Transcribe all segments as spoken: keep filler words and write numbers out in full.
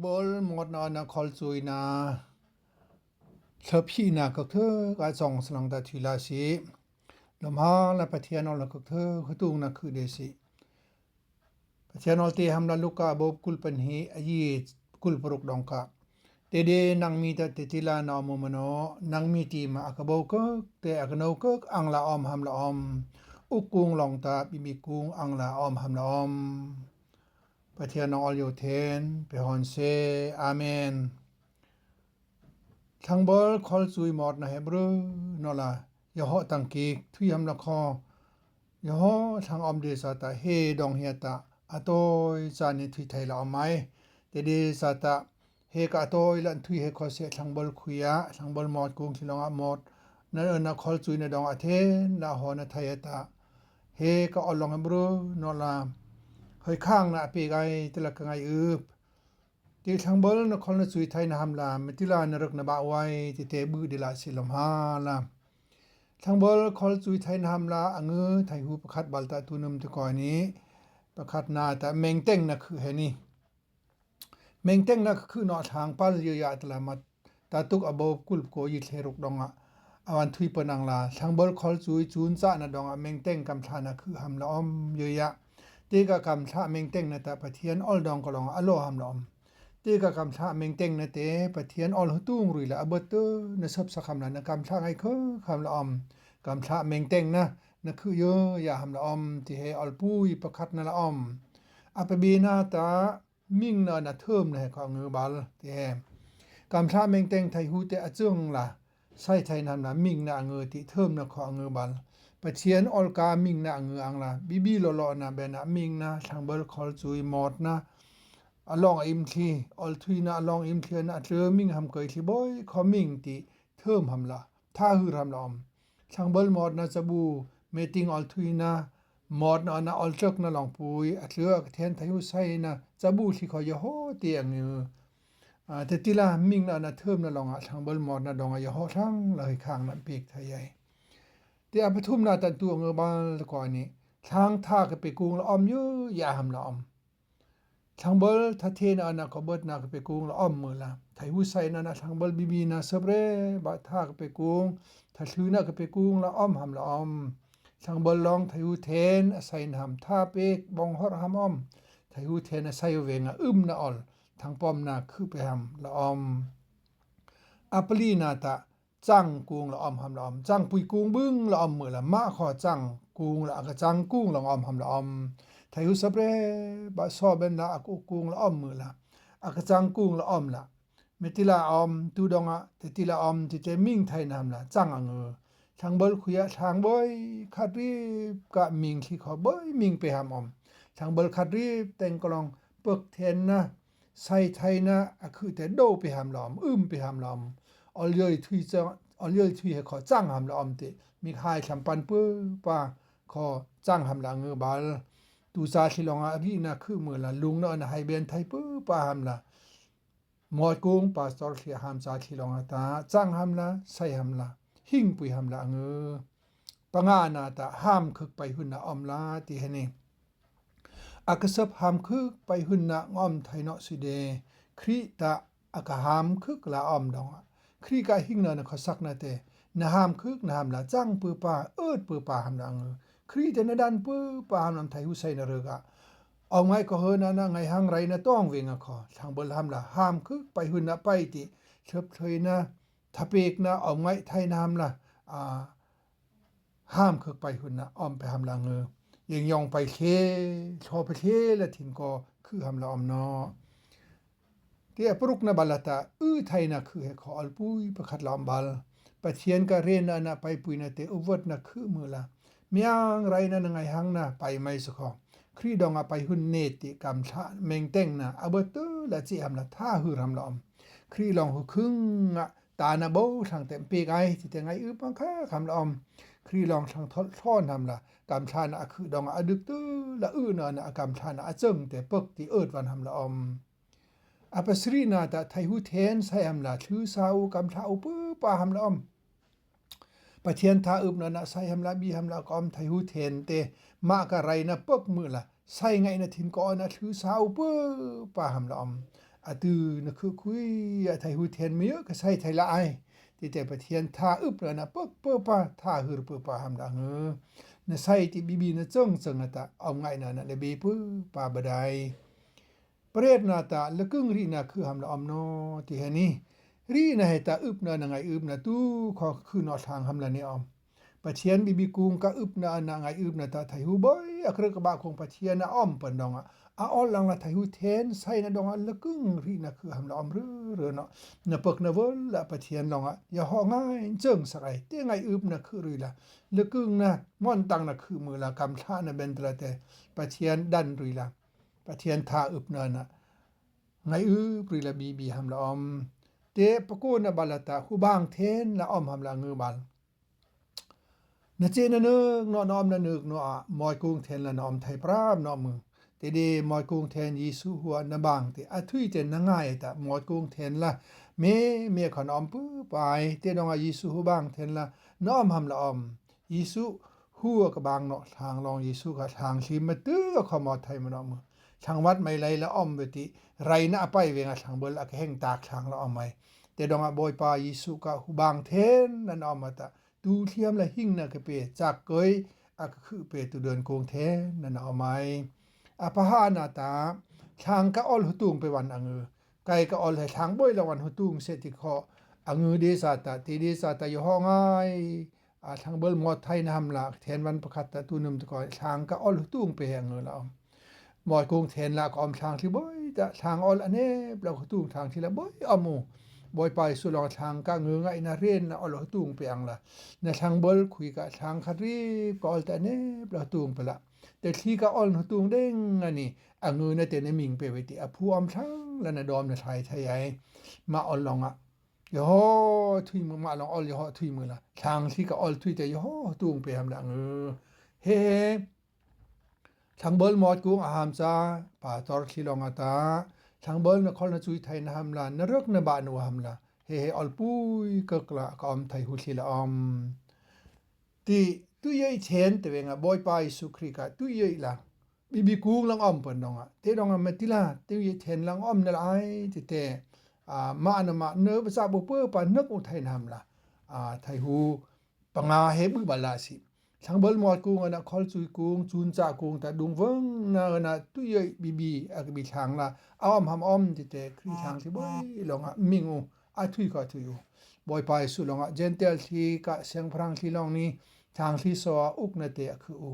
Bol mawtna na kholchuina, thlapina kak thuk a chong slang ta thwi la si. Lom ha la Pathian ol kak thuk khatung na khuh de si. Pathian ol te hamla Luka bop kul pynhi ayi kul pruk dong ka. Tede nang mi ta tetila na mo mano, nang mi ti ma aka bau kak, te aka nau kak, ang la om hamla om. Ukung long ta bimi kung ang la om hamla om. Pathian nong ol yo then, pehon se, Amen. Thlangbyl kholchui mawtna Hebru no la, yoho tang kik, thui hamla kho. Yoho thlang om de sa ta, he dong hia ta, atoi sa ni thui thai la om mai. Tede sa ta, he ka atoi la thui he kho se thlangbyl khuia, thlangbyl mawt kung thli long a mawt. Na, na kholchui na dong a then, la ho na thai a ta. He ka ol long Hebru no la, hoi khang na ape gai, tela ka ngai up. Ti thlangbyl na khol na chui thai na hamla, metila na rek na ba wai, ti te bu di la si lom ha la. Thlangbyl kholchui thai na hamla, ang thai hu pakhat bal ta tunum te koi ni, pakhat na ta mengteng na khuh he ni. Mengteng na khuh no thlang pal yo ya tela mat, ta tuk a bop kul ko yi thle ruk dong a. Awan thui panang la, thlangbyl kholchui chun cha na dong a mengteng kamthla na khuh hamla om yo ya. Ti ka kamthla mengteng na ta Pathian ol dong ka long a lo hamla om. Ti ka kamthla mengteng na te Pathian ol hutung rui la abot tu na sop sa hamla na kamthla ngai kho hamla om. Kamthla mengteng na, na khuh yo ya hamla om, ti he ol pui pakhat na la om. Apa bi na ta, ming na na thum na he kho ngu bal, ti he. Kamthla mengteng thai hu te achung la, sai thai na hamla ming na ngu ti thum na kho ngu bal. Pathian ol ka ming na ngu ang la, bibi lo lo na be na ming na, thlangbyl kholchui mawtna, along a im thli, ol thui na along im thli na atlu ming ham koi thli boi, kho ming ti thum hamla, tha hur hamla om. Thlangbyl mawtna chabu, meting ol thui na, mawtna na ol chok na long pui, atlu a ka then thai hu sai na, chabu thli kho yoho ti ang ngu. A, tetila ming na na thum na long a, thlangbyl mawtna dong a yoho thlang la hi khang na pik thai yai. Ti a pathum na tan tu ngu bal koi ni, thlang tha ka pe kung la om yo ya hamla om. Thlangbyl tha the na na kho bot na ka pe kung la om mu la. Thai hu sai na na thlangbyl bibi na sop re, ba tha ka pe kung, tha thlu na ka pe kung la om hamla om. Thlangbyl long thai hu then, a sai na ham tha pek, bong hor ham om. Thai hu then a sai u veng a um na ol, thang pom na khuh pe hamla om. Apali na ta, chang kung la om hamla om. Chang pui kung bung la om mu la. Ma kho chang kung la, aka chang kung long om hamla om. Thai hu sop re, ba so ben la, aka kung la om mu la. Aka chang kung la om la. Metila om, tu dong a, tetila om, ti te ming thai na hamla, chang ang u. Thlangbyl khuia thlang boi, khat rip ka ming thli kho boi, ming pe ham om. Thlangbyl khat rip, teng ka long, pek then na, sai thai na, a khuh te do pe hamla om, um pe hamla om. Ol yoi thui chang, ol yoi thui he kho chang hamla om ti. Mik hai tham pan pu pa kho chang hamla ngu bal. Tu cha thli long a ri na khuh mu la lung na na hai ben thai pu pa hamla. Mawt kung pastor thli ham cha thli long a ta, chang hamla, sai hamla, hing pui hamla ngu. Panga na ta ham khuk pai hun na om la ti he ni. Aka sop ham khuk pai hun na ngom thai no si de. Khrih ta aka ham khuk la om dong a. Khrih ka hing na na khosak na te. Na ham khuk na hamla chang pu pa, ut pu pa hamla ngu. Khrih te na dan pu pa hamla thai hu sai na ruk a. Om ngai ko ho na na ngai hang rai na tong veng a kho. Thlangbyl hamla ham khuk pai hun na pai ti. Thlop thloi na, tha pek na, om ngai thai na hamla. A, ham khuk pai hun na, om pe hamla ngu. Yeng yong pai the, tho pe the la thin ko, khuh hamla om no. Ti a pruk na bal la ta, u thai na khuh he kho ol pui pakhat la om bal. Pathian ka ren na na pai pui na te u vot na khuh mu la. Miang rai na na ngai hang na pai mai sa kho. Khrih dong a pai hun ne ti kamthla mengteng na, abot tu la chi hamla tha hur hamla om. Khrih long hu khung a, ta na bo thlang te pek ai, ti te ngai u pang kha hamla om. Khrih long thlang thol thon hamla, kamthla na a khuh dong a duk tu la u na na a kamthla na a chang te pek ti ut van hamla om. Apa sri na ta thai hu then sai hamla, thlu sa u kamthla u pu pa hamla om. Pathian tha up na na sai hamla bi hamla ka om thai hu then te, ma ka rai na pek mu la, sai ngai na thin ko na thlu sa u pu pa hamla om. a tŭ na khuwkhui a thaihu then miyok ka sai thai la ai. Titei Pathian tha upna na pok pok pa, tha hur pok pa hamla ngø. Na sai ti bibi na cong cong a ta om ngai na na le bi pok pa badai. Pret na ta lakung ri na khu hamla om no ti heni. Ri na heta upna na ngai upna tu kho khu no thang hamla ni om. Pathian bibi kung ka upna na ngai upna ta thaihu boi a krek ba kung Pathian na om pan dong a. A ol lang la thaihu then sai na dong a lakung ri na khu hamla om rere no. Na pok na vol la Pathian long a. Ya ho ngai cong sak ai. Te ngai upna khu ri la. Lakung na mon tang na khu mu la kam thla na ben tla te. Pathian dan ri la. Pathian tha upna na. Ngai up ri la bibi hamla om. Te pakun na bal a ta hubang then la om hamla ngø bal. Na che na nøk no na om na nøk no a moi kung then la na om thai pram no mu. Te de moi kung then Jisu hua na bang te a thui te na ngai ta moi kung then la me me kho na om pok pai te dong a Jisu hubang then la na om hamla om. Jisu hua ka bang no thlang long Jisu ka thlang thli ma tŭ ka kho mo thai ma no mu. Thlang wat mai lai la om be ti rai na a pai veng a thlang bol a ka heng tak thlang la om mai. Te dong a boi pa Jisu ka hubang then na na om a ta tu thli hamla hing na ka pe chak koi a ka khu pe tu duen kung then na na om mai. A paha na ta thlang ka ol hutung pe wan a ngø. Kai ka ol he thlang boi la wan hutung se ti kho a ngø de sa ta ti de sa ta yo ho ngai. A thlang bol mo thai na hamla then wan pakhat ta tu num tu ko thlang ka ol hutung pe he ngø la om. Moi kung then la ka om thlang thli boi ta thlang ol a ne bla hutung thlang thli la boi om u. Boi pa Jisu long thlang ka ngø ngai na ren na ol hutung pe ang la. Na thlang bol khui ka thlang khat ri ka ol ta ne bla hutung pe la. Te thli ka ol hutung deng a ni a ngø na te na ming pe we ti a phu om thlang la na dom na thai thai ai. Ma ol long a. Yo ho thui mu ma long ol yo ho thui mu la. Thlang thli ka ol thui te yo ho tung pe hamla ngø. He he. Thlang bol mo kung a ham cha pa tor thli long a ta. Thlang bol na khol na chui thai na hamla na røk na ba nu hamla. He he ol pui kak la ka om thaihu thli la om. Ti tu yei then te veng a boi pa Jisu Khrist ka tu yei la. Bibi kung lang om pon dong a. Te dong a mati la, te yei then lang om na la ai, te te. A, ma na ma, ne ba sa bo pe pa nak u thai na hamla. A, thaihu, panga he bu ba la si. Thlang bol mo kung a na khol chui kung, chun cha kung ta dung veng na na tu yei bibi a ka bi thlang la. A om ham om te te, Khrist thlang si boi long a, ming u. A thui ka thui u. Boi pa Jisu long a Gentile thli ka seng phrang thli long ni thlang thli so a uk na te a khu u.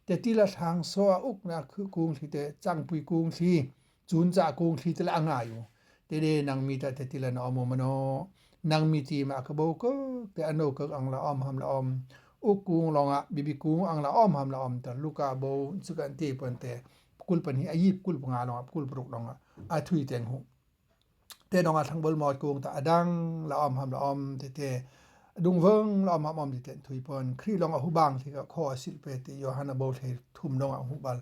Te ti la thlang so a uk na khu kung thli te chang pui kung thli chun cha kung thli te la a ngai u. Te de nang mi ta te ti la na om u mano. Nang mi ti ma ka bo kak te a no kak ang la om ham la om. Uk kung long a bibi kung ang la om ham la om ta Luka bo sukan te pon te. Kul pan hi a yip kul panga long a kul pruk long a. A thui teng hu. Te dong a thlang bol mo kung ta a dang la om ham la om te te. Dung veng la om ham om te te thui pon. Khrist long a hu bang thli ka kho a sil pe te Yohan a bo thli thum dong a hu bal.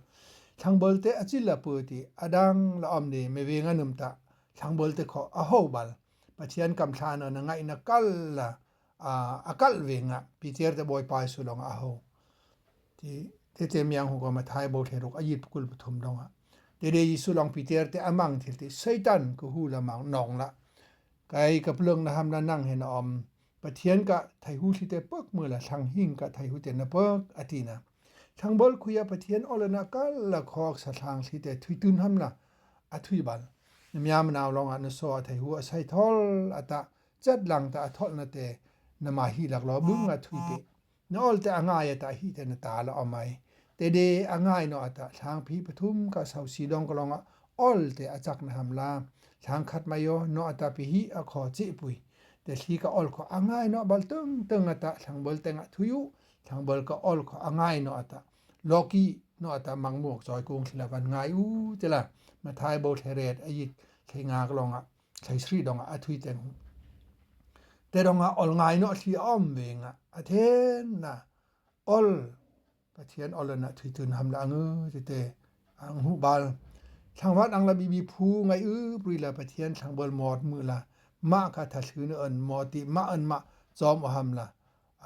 Thlang bol te a chil la pu te a dang la om de me veng a num ta. Thlang bol te kho a ho bal. Pathian kam thla na na ngai na kal la. A, a kal veng a, Peter te boi pa Jisu long a ho. Ti, te te miang hu ko Mathai bo thli ruk a yip kul pathum dong a. Te de Jisu long Peter te a mang thil te Satan ka hu la mang nong la. Kai ka plung na ham la nang he na om. Pathian ka thaihu thli te pek mu la thlang hing ka thaihu te na pek a ti na. Thlang bol khuya Pathian ol na kal la khok sa thlang thli te thui tun ham la. A thui bal. Na miam na long a na so a thaihu a sai thol a ta. Chat lang ta a thol na te, na ma hi lak lo bung a thui te. Na ol te a ngai a ta hi te na ta la om ai. Te de a ngai no a ta, thlang phi pathum ka sau si dong ka long a, ol te a chak na ham la. Thlang khat ma yo, no a ta phi hi a kho chi pui. Te thli ka ol kho a ngai no bal teng teng a ta, thlang bol teng a thui u, thlang bol ka ol kho a ngai no a ta. Loki no a ta mang muak choi kung thli la van ngai u, te la. Mathai bo thli ret a yit, thli nga ka long a. Thai sri dong a thui teng hu. Te dong a ol ngai no thli om veng a. A then na. Ol. Pathian ol na thui tun ham la ang te te. Ang hu bal. Thlang wat ang la bibi phu ngai u pri la Pathian thlang bol mot mu la. Ma ka tha thlu na an mot ti ma an ma chom o ham la.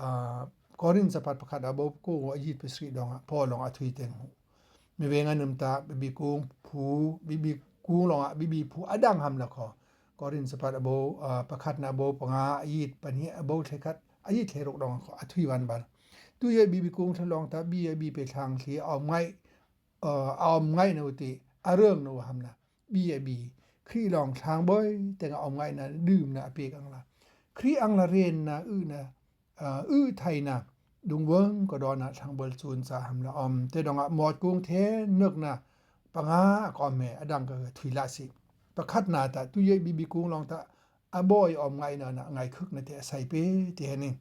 A, Korin sapat pakhat a bo ko a yit pe sri dong a, Paul long a thui teng hu. Me veng a num ta, bibi kung phu, bibi kung long a bibi phu adang ham la kho. Korin sapat a bao, a, pakhatna a bao panga, a yit pani a bao thlei khat, a yit thlei ruk dong a kho, a thwi wan bal. Tuyoh bibi kung thlong ta bi a bi pe thlang thli a om ngai, a, a om ngai na u ti, a rong na u ham la. Bi a bi. Khrih long thlang boi, teng a om ngai na, dum na a pek ang la. Khrih ang la ren na, u na, a, u thai na, dung wang ko don na thlang bal chun cha ham la om. Te dong a mot kung the, nuk na, panga a ko me, adang ka thwi la si. Pakhatna ta, tuyoh bibi kung long ta, a boi om ngai na na, ngai khuk na te a sai pe, te ni.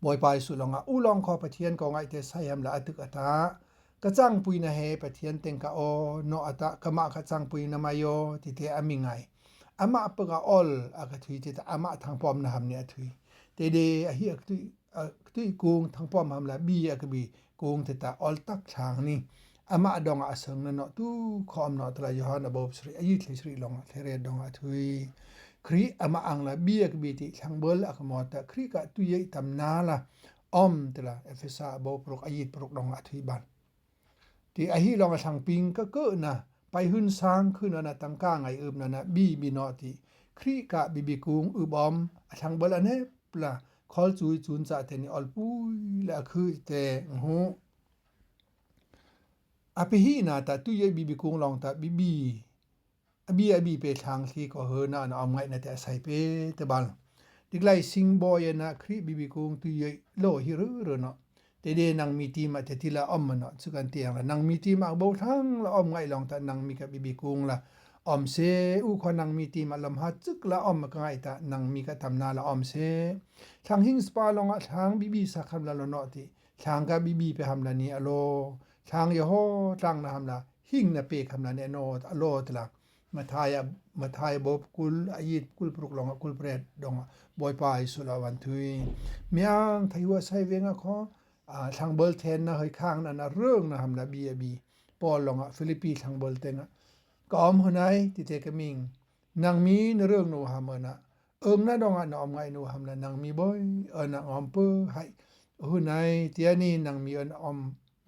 Boi pai su long a, u long kho Pathian ko ngai te sai ham la a tuk a ta. Ka chang pui na he Pathian teng ka o, no a ta, ka ma ka chang pui na mai o, ti te a mi ngai. A ma pek a ol, a ka thwi ti ta, a ma thang pom na ham ni a thwi. Te de, a hi a ka thwi, a, tuyoh kung thang pom ham la bi a ka bi kung te ta ol tak thlang ni. A ma dong a seng na no tu khom no ta la Yohan a bao sri, a yit thlei sri long a, thlei ret dong a thwi. Khrih a ma ang la bi a ka bi ti thlang bal a ka mot ta Khrih ka tuyoh tam na la om te la Ephesa a bao pruk a yit pruk dong a thwi bal. Ti a hi long a thlang ping ka ke na, pai hun sang khun na tang ka ngai up na na bi bi no ti. Khrih ka bibi kung up om, a thlang bal a nep la, khol chui chun cha te ni ol pui la a khu te ngu. A pi hi na ta tuyoh bibi kung long ta bibi. A bi a bi pe thlang thli ko he na na om ngai na te a sai pe te bal. Dik lai sing boi na Khrih bibi kung tuyoh lo hi ru ru no. Te de nang mi ti ma te ti la om ma no. Chu kan ti ang la nang mi ti ma bao thlang la om ngai long ta nang mi ka bibi kung la. Om se u kho nang mi ti ma lam ha chuk la om ka ngai ta nang mi ka tam na la om se. Thlang hing spa long a thlang bibi sa kham la lo no ti. Thlang ka bibi pe ham la ni a lo. Thlang ya ho thlang na ham la. Hing na pek ham la ni a no a lo te la. Mathai a, Mathai a bao kul a yit kul pruk long a kul pret dong a. Boi pai su la wan thwi. Miang thai hua sai veng a kho. A, thlang bal then na hoi khang na na rong na ham la bi a bi. Paul long a Philippi thlang bal then a. Ka om hunai ti te ka ming. Nang mi na rong na u ham na. Ong na dong a na om ngai na u ham la nang mi boi. Ong na om pe hai. Hunai ti a ni nang mi ong om.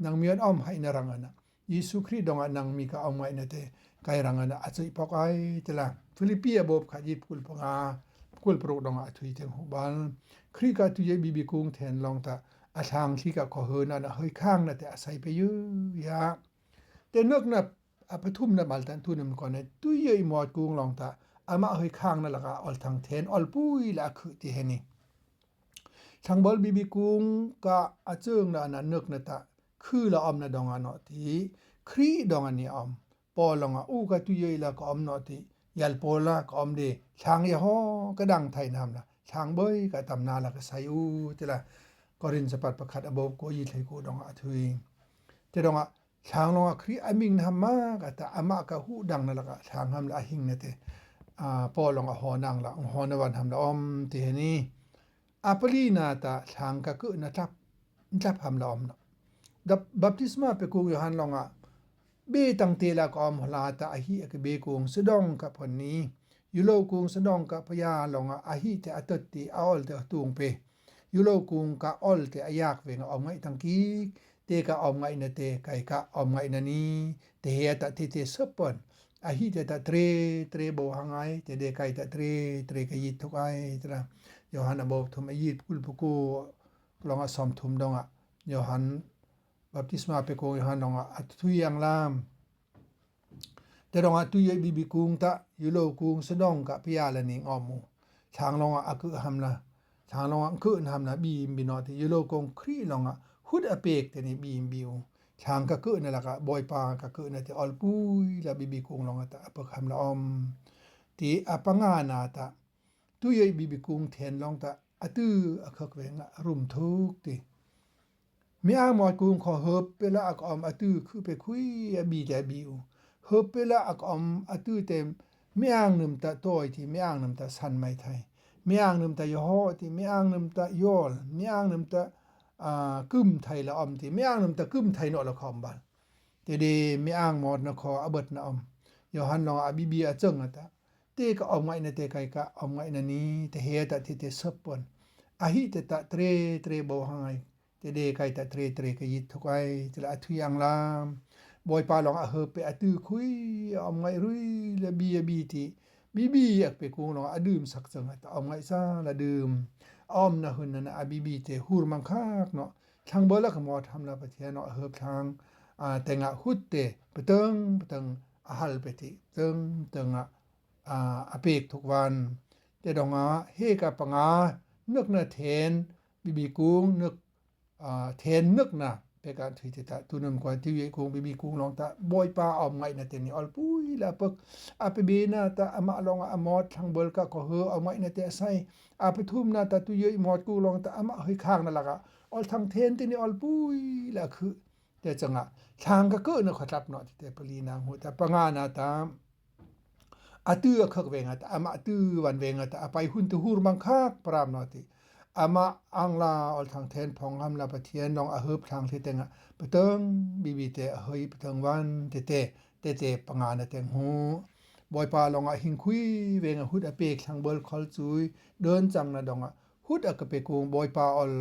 Nang mi ong om hai na rang a na. Jisu Khrih dong a nang mi ka om ngai na te. Kai rang a na a chui pok ai te la. Philippi a bao khat yit kul panga. Kul pruk dong a thwi teng hu bal. Khrih ka tuyoh bibi kung then long ta. A thlang thli ka ko he na na hoi khang na te a sai pe yu ya. Te nuk na a pathum na bal tan tu nam ko ne tuyoh i mot kung long ta a ma hoi khang na la ka ol thang then ol pui la khu ti he ni. Thang bal bibi kung ka a chung na na nuk na ta khu la om na dong a no ti Khrih dong a ni om. Paul long a u ka tuyoh i la ka om no ti yal Paul la ka om de thlang ya ho ka dang thai nam la thlang boi ka tam na la ka sai u ti la Korin sapat pakhat a bao ko yit thlei ko dong a thwi. Te dong a Thlang long a Khrih a ming na ham ma ka ta a ma ka hu dang na la ka thlang ham la a hing na te. A, Paul long a ho nang la, ho na wan ham la om ti he ni. A pali na ta thlang ka ke na tlap, tlap ham la om na. Dap, baptisma pe kung Yohan long a. Be tang te la ka om hla ta a hi a ke be kung sadong ka pon ni. Yulo kung sadong ka paya long a, a hi te a tot ti a ol te a tung pe. Yulo kung ka ol te a yak veng a om ngai tang kik, te ka om ngai na te kai ka om ngai na ni, te he ta te te sopon. A hi te ta tre, tre bo hangai, te de kai ta tre, tre ka yit thuk ai, te la. Yohan a bo thum a yit kul puku, long a som thum dong a. Yohan, baptisma pe kung Yohan long a, a thui ang lam. Te dong a tui a bi bi kung ta, yulo kung sadong ka pia la ning om u. Thlang long a a ke ham la. Thlang long a ke ham la bi bi no te, yulo kung Khrih long a hut a pek te ni bi bi u. Thlang ka ke na la ka boi pa ka ke na te ol pui la bi bi kung long a ta a pek ham la om. Te a panga na ta. Tui a bi bi kung then long ta, a tu a khak veng a rum thuk ti. Mi ang mot kung kho hop pe la a ka om a tu khu pe khui a bi te a bi u. Hop pe la a ka om a tu te mi ang num ta toi ti, mi ang num ta san mai thai. Mi ang num ta yoho ti, mi ang num ta yol, mi ang num ta, a, kum thai la om ti, mi ang num ta kum thai no la khom bal. Te de mi ang mot na kho a bot na om. Yohan long a bi bi a chang a ta. Te ka om ngai na te kai ka om ngai na ni, te he ta te te sopon. A hi te ta tre, tre bo hangai. Te de kai ta tre, tre ka yit thuk ai, te la a thui ang lam. Boipa long a hep pe a tykhuy, a om ngai rui la bi a bi ti. Bibi a kpekung long a dym sak chang ta om ngai sa la dym. A om na hun na a bibi te hur mangkhak no. Thang bol a ka mot ham la Pathian no a hep thang. A, teng a hut te, peteng, peteng, a hal pe ti. Teng, teng a, a, a pek thuk wan. Te dong a, he ka panga, nuk na then, bibi kung, nuk a, then nuk na, pek a thui te ta, tu num kwa tui kung, bibi kung long ta, boipa om ngai na te ni ol pui la pek, a pe bi na ta, ama long a mot, thang bol ka ko he, om ngai na te sai, a pe thum na ta, tu yoi mot kung long ta, ama hoi khang na la ka, ol thang then te ni ol pui la khu, te chang a, thang ka ko na kho tlap no, te peli na hu ta, panga na ta, a tu a khak veng a ta, ama tu wan veng a ta, a pai hun tu hur mangkhak pram no ti. Ama ang la ol thang then phong ham la Pathian long a hep thang thi teng a, peteng bibi te a hoi peteng wan te te, te te panga na teng hu. Boipa long a hingkhuy veng a hut a pek thang bol khol chui, dön chang na dong a, hut a ka pekung boipa ol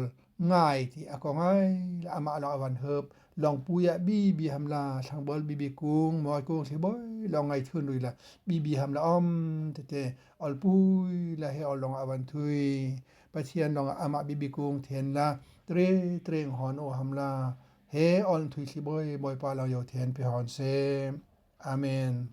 ngai ti a ko ngai la ama long a wan hep, long pui a bibi ham la, thang bol bibi kung, moi kung thi boi, long ngai thun rui la, bibi ham la om, te te, ol pui la he ol long a wan thui, Pathian long a ama bibi kung then la, tre, tre hon o ham la, he ol thui thi boi, boipa long yo then pe hon se. Amen.